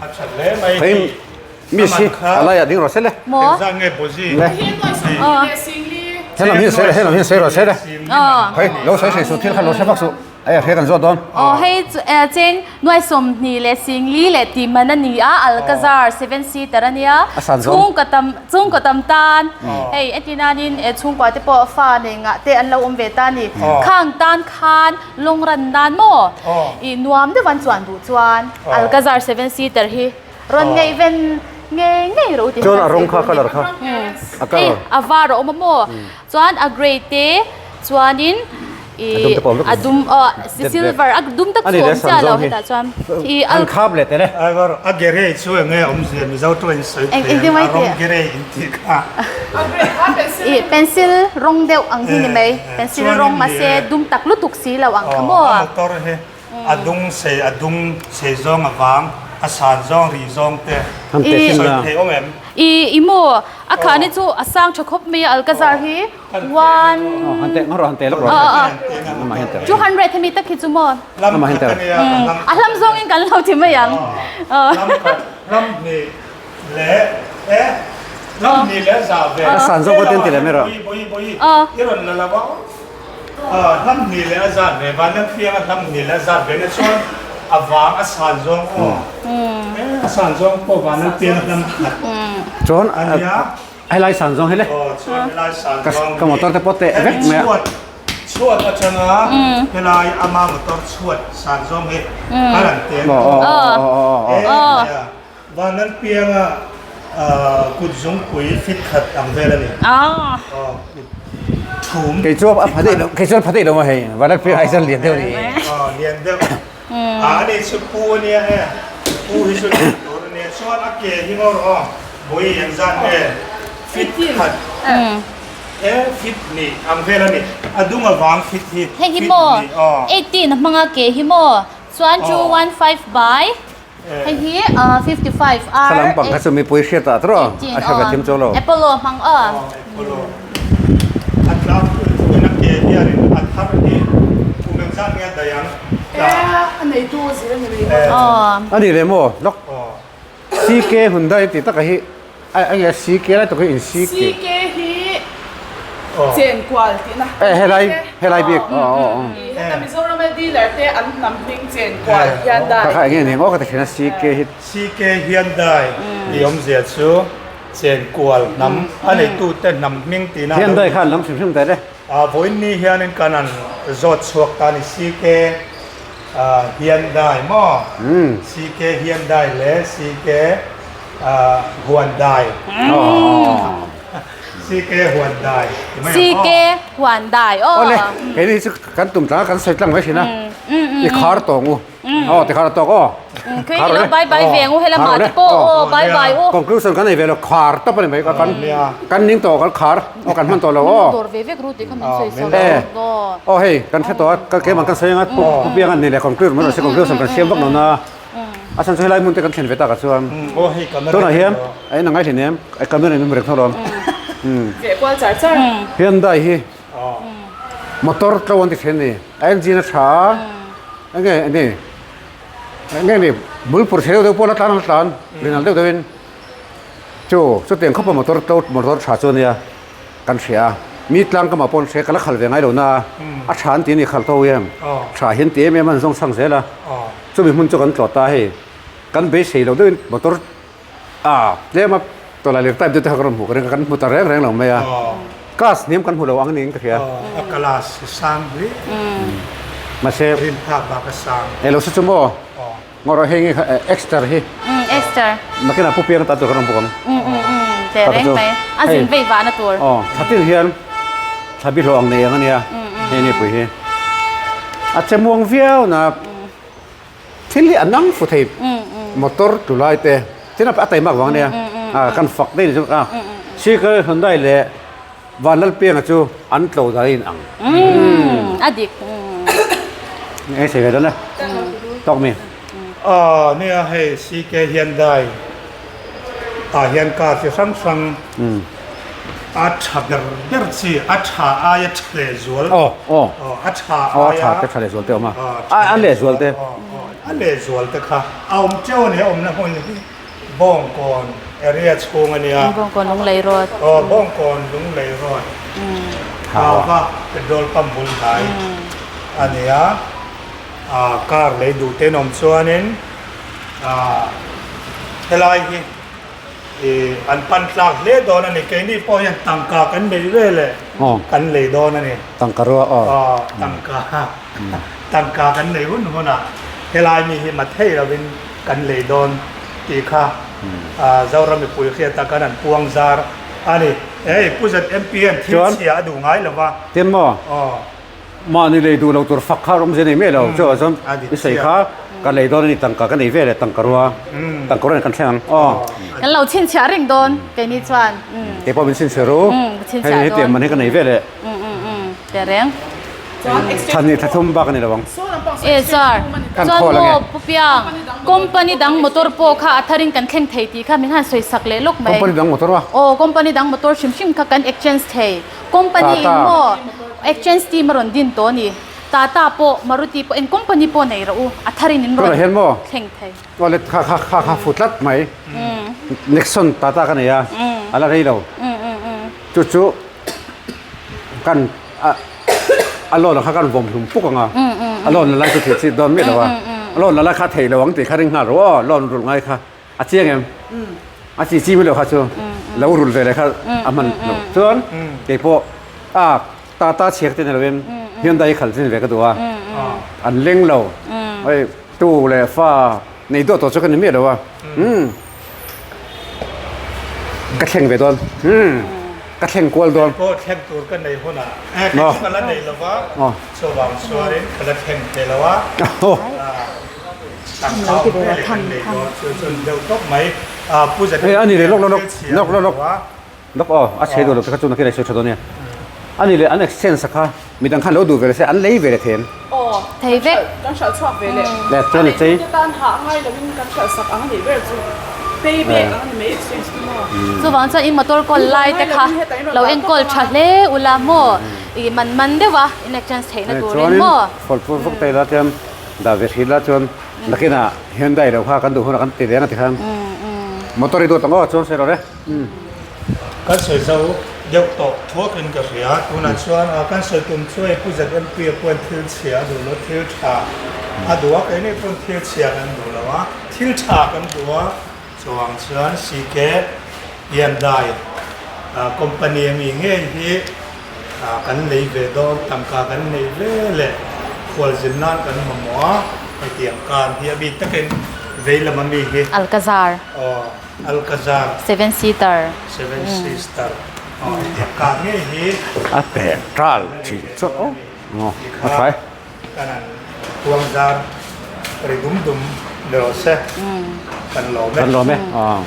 S3: A that hle mai
S1: Hei miss hi a laiah ding rawh se le.
S2: Maw?
S3: Engzah nge Bozi?
S1: Le. Helam hi sawi helam hi sawi rawh se le. Hei lo sawi sawi suh thil kha lo hre vak suh. Hei a hre kan zawt dawn.
S2: Aw hei chu cheng nuai 20 leh 50 leh tih man a ni a Alcazar 7 seater a nia.
S1: A san zawng.
S2: Chhungkaw tam chhungkaw tam tan hei entinanin chhungkua te pawh fa nei ngah te an lo awm ve ta a ni. Khang tan khan lawng ran nan maw i nuam deuh an chuan duh chuan Alcazar 7 seater hi rawn ngaihven ngei ngei rawh u tih
S1: Chuan a rawng kha colour kha a
S2: colour. Hei a var a awm a maw chuan a grey te chuanin. I a dum aw silver a dum tak chu awm chiah lo hetah chuan i
S1: an khap leh tel e.
S3: A grey chu enge awmzia Mizo tawng in sawi thei ang a rawng grey in tih kha.
S2: I pencil rawng deuh ang hi ni mai pencil rawng mahse dum tak lutuk si lo ang kha maw.
S3: A motor hi a dung sei a dung sei zawng a vang a san zawng ri zawng te sawi thei awm em.
S2: I i maw a khahni chu a sang tha khawp mai a Alcazar hi. One 200 hemi tak hi chu maw a hlam zawngin kan lo ti mai ang
S1: a san zawk ten ti le mai rawh chuan Helai san zawng hi le.
S3: Aw chuan helai san zawng
S1: Ka motor te pawh teh vek mai a.
S3: Chhuat chhuat atanga helai ama motor chhuat san zawng hi a rawn tel
S1: Aw aw aw aw aw.
S3: Vanlal pianga kut zungpui fit khat ang vel a ni. Aw kut thum.
S1: Kei chu a pha daih lo kei chuan pha daih lo maw hei Vanlal pianga hi chuan lian deuh a ni.
S3: Aw lian deuh. A ani chu pu a nia e pu hi chu lian tur a nia chuan a ke hi ngawr aw. Bawi engzat nge fit khat e fit hnih ang vel a ni a dung avang fit hi
S2: Hei hi maw 18 a hmanga ke hi maw chuan 215 by hei hi 55 r
S1: Kha lampang kha chu mipui hriat ah tawh a hre ve thim chu lo.
S2: Apollo hmang aw.
S3: Apollo a tlangpui thuin a ke hianin a thar hi kum engzat nge a daih ang
S4: E a neitu zir a ni rih maw.
S1: A ni le maw lawk. CK Hyundai tih taka hi a enge CK lai tak hi in CK.
S4: CK hi Chenkual tihna.
S1: Eh helai helai bik aw aw aw.
S4: Heta Mizoram a dealer te an hnam hming Chenkual Hyundai.
S1: Kha kha enge ni ang aw ka ti thin a CK hi.
S3: CK Hyundai tih awmzia chu Chenkual hnam a neitute hnam hming tihna a lo ni.
S1: Hyundai khan lam hrim hrim ta le.
S3: Vawiin hianin kan han zawt chhuak ta a ni CK. Hyundai maw? CK Hyundai leh CK Huandai. CK Huandai ti mai ang aw.
S2: CK Huandai aw.
S1: Awle, keini hi chu kan tum tlang a kan sawi tlang mai thin a. I khar tawng u. Aw ti khar tawk aw.
S2: Kei ilo bye bye ve ang u helama te pawh aw bye bye u.
S1: Conclusion kan nei ve lo khar tawp a ni mai kan kan ning tawh kan khar aw kan hman tawh lo aw.
S2: Dawr ve vek ru tih kha min sawi sawi lo.
S1: Aw hei kan hre tawh a ka keimah kan sawi anga pu piang an ni leh conclude mai rawh se conclusion kan siam vak lo na a chhan chu helai hmun te kan thlen ve tak ah chuan tunah hian a in a ngai hleinem a camera in a reng tho lo
S4: Ve kual char char.
S1: Hyundai hi motor tlo an ti then ni a engine a tha a enge ni enge ni bulpur chhe deuh deuh pawh la tlan a tlan rinal deuh deuh in chu chutiang khawpa motor tlo motor tha chu ania. Kan hria a, mi tlang ka mah pawh an hria, ka la khal ve ngai lo na a, a tha an ti a ni khal tho em, tha hian ti em em an zawng chhang zel a, chumi hmun chu kan tlawh ta hei, kan beisei lo deuhin motor ah tlem a tawlai lir type deuh te kha ka rawn hmuh ka ring a, kan hmu ta reng reng lo mai a, class hniam kan hmu lo ang niin ka hria.
S3: A class hi sang hle,
S1: mahse
S3: rin phak bak a sang.
S1: Eng lo se chu maw? Ngawrh hei nge kha Esther hi.
S2: Esther.
S1: Nakinah pu piang ta tur kan rawn bawk ang.
S2: Teh reng mai. A zin vei vahna tur.
S1: Aw, thatin hian thlabi hlawh ang nei ang ania. Hei ni pui hi. A che muang viau na thil hi a nang fu thei motor tlu lai te tin a taimak vang ania. A kan fak daih ni chu a Sikal Hyundai leh Vanlalpianga chu an tlo dan a in ang.
S2: A dik.
S1: Eng sei ve dawn e. Tawk mi.
S3: Aw nia hei CK Hyundai ah hian car chi hrang hrang a tha ber ber chi a tha aia tha leh zual
S1: aw aw
S3: a tha aia
S1: a tha te tha leh zual te awm a a leh zual te
S3: a leh zual te kha a awm teuh a ni a awmna hmun hi. Bawngkawn area chhung a nia.
S2: Bawngkawn Lunglei Road.
S3: Aw, Bawngkawn Lunglei Road. Hauva petrol pump bul hnai a nia. Car lei duh te an awm chuanin helai hi an pan tlak hle dawn a ni. Keini pawh hian tangka kan nei ve leh kan lei dawn a ni.
S1: Tangka rua aw.
S3: Aw, tangka tangka kan nei hun hunah helai mi hi mathei lovin Kan lei dawn tih kha Zoram mipui hriata kan an puang zar a ni. Hei Pu ZMP hian thil chhia a duh ngai lo va.
S1: Tin maw?
S3: Aw.
S1: Mahni lei duh lo tur fak kha awmzia nei miah lo. Chuvang chuan i sawi kha ka lei dawn a ni tangka ka nei ve leh tangka rua tangka rua in kan thleng ang aw.
S2: Kan lo chhinchhiah reng dawn keini chuan.
S1: Kei pawh min chhinchhiah ru. Hei hetiang man hi ka nei ve leh.
S2: Tehreng.
S1: Thlan nih thla thum bak a ni lo ang.
S2: E sir, chuan maw Pu Piang, company dang motor pawh kha a tharin kan thleng thei tih kha min han sawi sak leh lawk mai.
S1: Company dang motor a?
S2: Aw, company dang motor hrim hrim kha kan exchange thei. Company in maw exchange team a rawn din tawh a ni. Tata pawh, Maruti pawh, eng company pawh nei rawh u, a tharin in rawn thleng thei.
S1: Aw le, kha kha kha kha fu tlat mai. Nexon Tata ka nei a, a la rei lo. Chu chu kan a a loan kha kan vawm hlum puk ang a a loan la lai chu thei chi dawn miah lo a a loan la lai kha thei lo ang tih kha ring nghal rawh aw loan rulh ngai kha a chiang em a chi chi miah lo kha chu lo rulh ve leh kha a hman lo chuan kei pawh a tata chhiak te ni lo in Hyundai khalh chin ve ka duh a an leng lo hei tu leh fa nei duah tawh chu ka ni miah lo a umm. Ka thleng ve dawn. Umm. Ka thleng kual dawn.
S3: Pawh thleng tur ka nei hunah eh kei chu ka la nei lova chuvang chuanin ka la thleng thei lo a. Tangka awm ve leh kan nei dawn chu chuan deuh tawp mai. Pu Zephyr
S1: Hei ani leh lawk lawk lawk lawk lawk lawk aw a chhe duh lo te kha chu nakin a sawi tha dawn nia. Ani leh an exchange a kha midang khan lo duh ve leh se an lei ve leh thei em?
S4: Aw,
S2: Thei vek.
S4: Kan hralh chhuak ve leh.
S1: Leh chuan
S4: A
S1: i chei.
S4: neitute tan hah ngai lovin kan hralh sak ang a nih ber chu pay back ang a ni mai exchange chu maw.
S2: Chuvang chuan i motor kawl lai te kha lo enkawl tha hle ula maw i man man deuh a in exchange theihna turin maw.
S1: Chuanin fawlh pur vak ta ila chuan dah ve hrilh la chuan nakinah Hyundai lo kha kan duh hunah kan ti reng a ti khan motor i duat ang aw chuan sawi rawh le.
S3: Kan sawi zo deuh tawh thuakin ka hria. Tunah chuan kan sawi tum chu hei Pu ZMP-a pawhin thil chhia a duh lo, thil tha a duh a, keini pawn thil chhia kan duh lo a, thil tha kan duh a, chuvang chuan CK Hyundai company ami ngei hi kan lei ve dawn, tangka kan neih ve leh khualzin nan kan mamawh a, hetiang kar hi a bik takin vei lam ami hi.
S2: Alcazar.
S3: Aw. Alcazar.
S2: Seven seater.
S3: Seven sister. Aw hetiang kar ngei hi.
S1: A pek ral thin chu aw a thlai.
S3: Kan an tuang zar ri dum dum ni rawh se. Kan lawm e.
S1: Kan lawm e. Aw.